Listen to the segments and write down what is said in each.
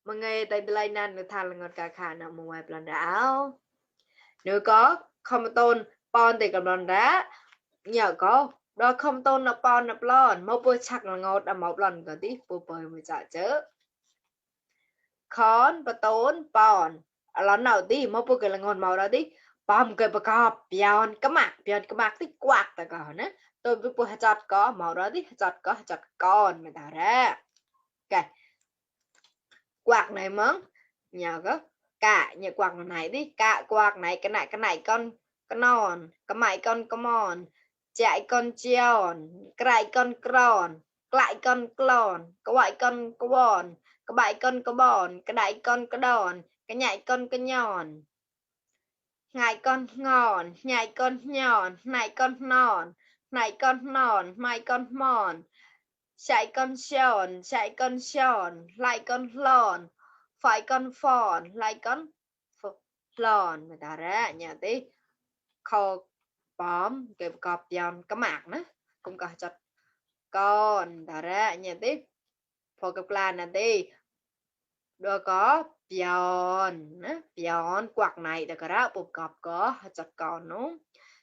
mà nghe tay lại nan được thằng là ngọt cả khả nào mua ngoài plan đảo nếu có không tôn pon thì cầm lần đá nhờ có đó không tôn là pon là plon một bữa chắc là ngọt là một lần có tí bữa bơi mới trả chớ khón và tốn pon lần nào tí một bữa cái là ngọt màu đó tí pom cái bạc cọp pion cái mặt tí quạt ta có nè tôi biết bữa chặt có màu đó tí chặt con mà tạo ra cái quạt này mớn nhờ có cả nhà quạt này đi cả quạt này cái này con non cái mày con come on chạy con chion cái con cron lại con clon cái ngoại con có bòn cái bài con có bòn cái đại con có đòn cái nhảy con có nhòn ngài con ngòn nhảy con nhòn này con non mày con mòn chạy con sòn lại con lòn phải con phòn lại con lòn người ta ra nhà tí kho bóm cái cọp giòn cái mạc nữa cũng có chặt con ta ra nhà tí phô cặp là nè tí đưa có giòn quạt này ta có ra bộ cọp có chặt con nó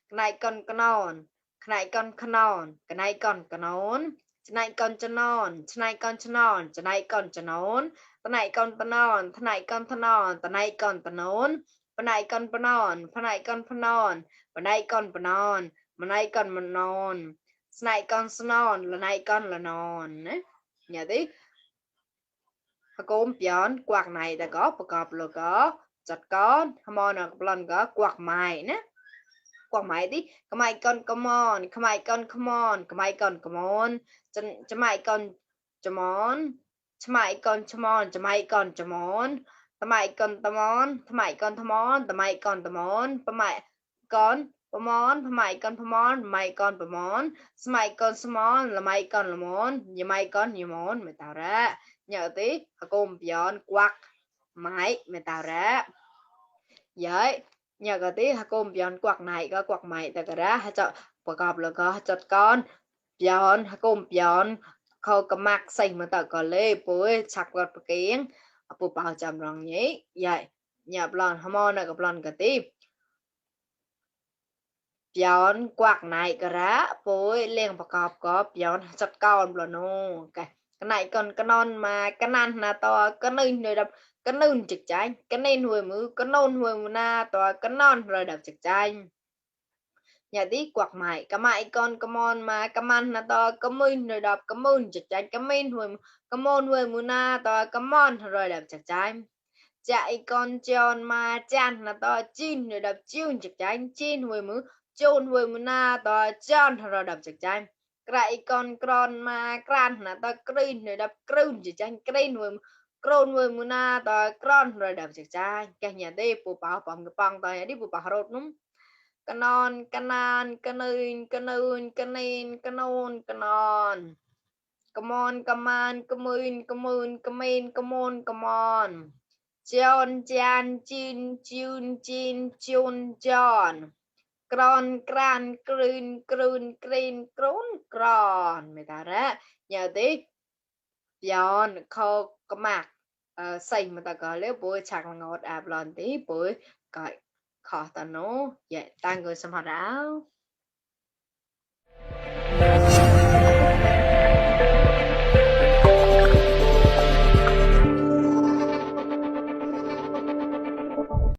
cái này con non cái này con non cái này con nón này con cho non này con cho non này con cho nón này con to non này con to non này con to nón này con to non này con to non này con to non này con mà non này con non là này con là non đấy nhà tí cô pion quạt này ta cóประกอบ là có chặt con hamon là lần có quạt mày nè quạt mày tí cái mày con come on cái mày con come on cái mày con come on cho mày con cho món cho mày con cho món cho mày con cho món cho mày con cho món cho mày con cho món cho mày con cho món cho mày con cho món cho mày con cho món mày con cho món cho mày con cho món là mày con là món như mày con nhiều món mày tạo ra nhờ tí cô pion quạt mày mày tạo ra vậy nhờ cái tí cô pion quạt này có quạt mày ta cái ra hay choประกอบ là có chặt con pion cô pion khâu cái mặt xanh mà ta có lê bối chặt gọt kiến bố bảo chăm rong nhí vậy nhà plon hamon là cái plon cái tí pion quạt này cái ra bối liền ประกอบ có pion chặt con plon no cái này còn cái non mà cái nan là to cái nên rồi đập cái nên trực trái cái nên hồi mưa cái non hồi mưa na to cái non rồi đập trực trái nhà tí quạt mày cái mày con cái mon mà cái man là to cái min rồi đập cái min trực trái cái min hồi cái mon hồi mưa na to cái mon rồi đập trực trái chạy con tròn mà chan là to chin rồi đập chiun trực trái chin hồi mưa chôn hồi mưa na to tròn rồi đập trực trái cái con cron mà cran là ta green rồi đập green chỉ tranh green rồi cron rồi muna ta cron rồi đập chỉ tranh cái nhà đi phụ bảo bằng cái bằng ta đi phụ bảo rồi đúng canon canon canon canon canon canon canon come on come on come on come on come on come on come on John Jan Chin Chun Chin Chun John Cron cran green green green cron cron người ta đó nhờ tí giòn khô có mặt xanh mà ta gọi lấy bôi chặt là ngọt ạp lần tí bôi gọi khó ta nó vậy ta người xem họ đáo